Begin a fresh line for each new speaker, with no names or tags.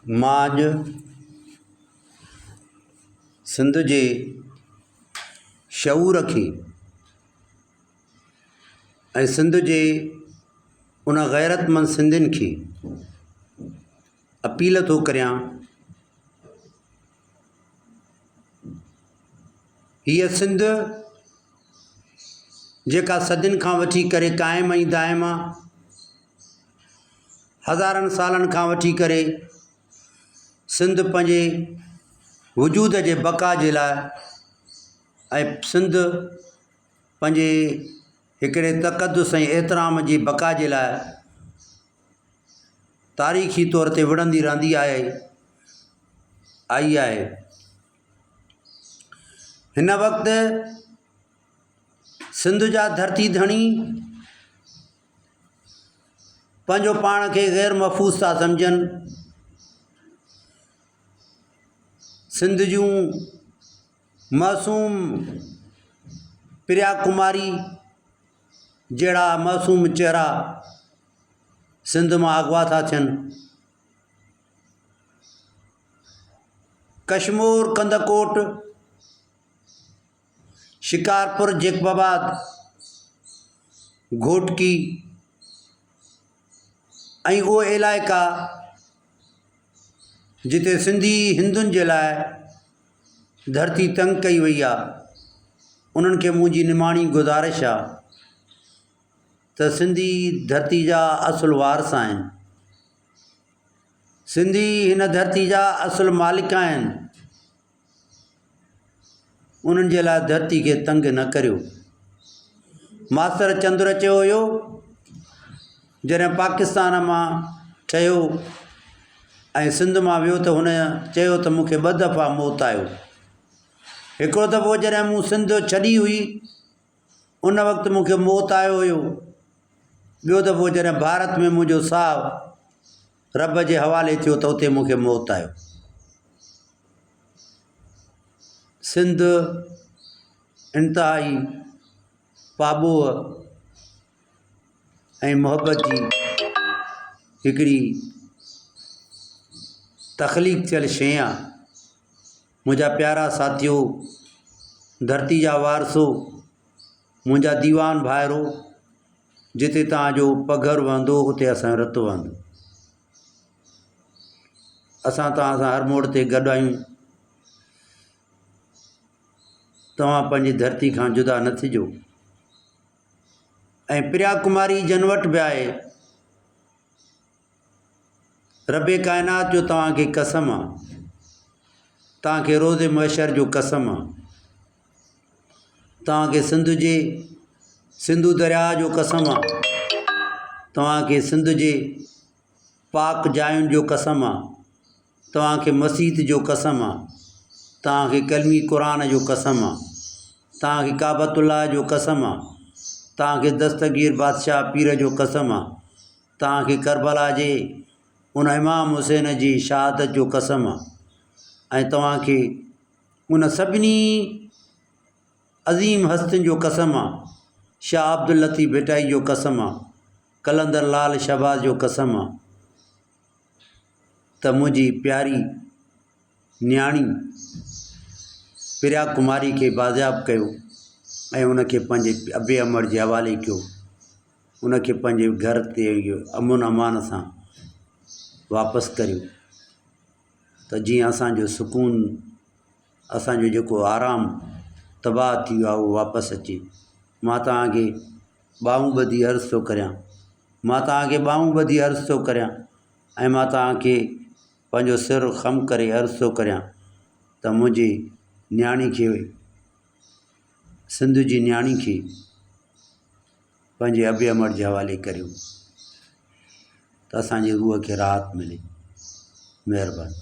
مان اڄ سنڌ جي شعور کي ۽ سنڌ جي ان غيرتمند سنڌين کي اپيل ٿو ڪريان هيء سنڌ جيڪا صدين کان وٺي ڪري قائم ۽ دائم آ هزارن سالن کان وٺي ڪري سنڌ پنهنجي وجود جي بقا جي لاءِ ۽ سنڌ پنهنجي هڪڙي تقدس ۽ احترام جي بقا جي لاءِ تاريخي طور تي وڙهندي رهندي آهي آئي آهي. هن وقت سنڌ جا ڌرتي ڌڻي پنهنجو پاڻ کي غير محفوظ ٿا سمجهن. سنڌ جون معصوم پريا ڪماري جهڙا معصوم چهرا سنڌ مان اغوا ٿا ٿين. ڪشمور ڪنڌڪوٽ، شڪارپور جيڪب آباد، گهوٽڪي ۽ اهي علائقا جتي سنڌي هندن جي لاءِ ڌرتي تنگ ڪئي وئي آهي انهن کي منهنجي نماڻي گذارش آهي ته سنڌي ڌرتي جا اصل وارث آهن. سنڌي هن ڌرتي جا اصل مالڪ آهن. انهن جي لاءِ ڌرتي کي تنگ نه ڪريو. ماستر چندر چيو هيو جڏهن پاڪستان مان ٺهيو ۽ سنڌ مان ويو ته هن چيو ته مون کي ٻه دفعا موت آيو. هڪڙو دفعو جڏهن مون سنڌ ڇڏي هئي ان وقت مون کي موت آيو هيو. ٻيو دفعو جڏهن ڀارت ۾ منهنجو ساهه رب جي حوالي ٿيو ته اتي مون کي موت آيو. سنڌ انتهائي پاٻوهه ۽ محبت جي هڪڙي تخليق ٿيل شيءِ آهي. منهنجا پيارا ساٿيو، ڌرتي جا وارثو، منهنجا ديوان ڀائرو، جتي توهان جو پگهر وهندو اتي اسان جو رت وهندو. اسان توهان سان هر موڙ تي گڏ آهيون. توهان پنهنجي ڌرتي کان جدا نه ٿجو. ۽ پريا ڪماري جن وٽ به آهي. رب ڪائنات جو توهان کي قسم آ. توهان کي روز محشر جو قسم آ. توهان کي سنڌ جي سنڌو درياهه جو قسم آ. توهان کي سنڌ جي پاڪ جاين جو قسم آ. توهان کي مسيت جو قسم آ. توهان کي ڪلمي قرآن جو قسم آ. توهان کي ڪعبة الله جو قسم آ. توهان کي دستگير بادشاهه پير جو قسم آ. توهان کي ڪربلا جي ان امام حسين جي شهادت جو قسم آ ۽ توهان کي ان سڀني عظيم هستين جو قسم آ، شاهه عبداللطيف ڀٽائي جو قسم آ، قلندر لال شهباز جو قسم آ ته منهنجي پياري نياڻي پريا ڪماري کي بازياب ڪيو ۽ ان کي پنهنجي ابي امڙ جي حوالي ڪيو. ان کي پنهنجي گهر تي امن امان سان واپس ڪريو ته جيئن اسان جو سڪون اسان جو جيڪو آرام تباهه ٿي ويو آهي اهو واپس اچي. مان توهان کي ٻانهون ٻڌي عرض ٿو ڪريان مان توهان کي ٻانهون ٻڌي عرض ٿو ڪريان ۽ مان توهان کي پنهنجو سر خم ڪري عرض ٿو ڪريان ته منهنجي نياڻي کي سنڌ جي نياڻي کي پنهنجي ابي امڙ جي حوالي ڪريو ته اسان جي روح کي راحت ملي. مهرباني.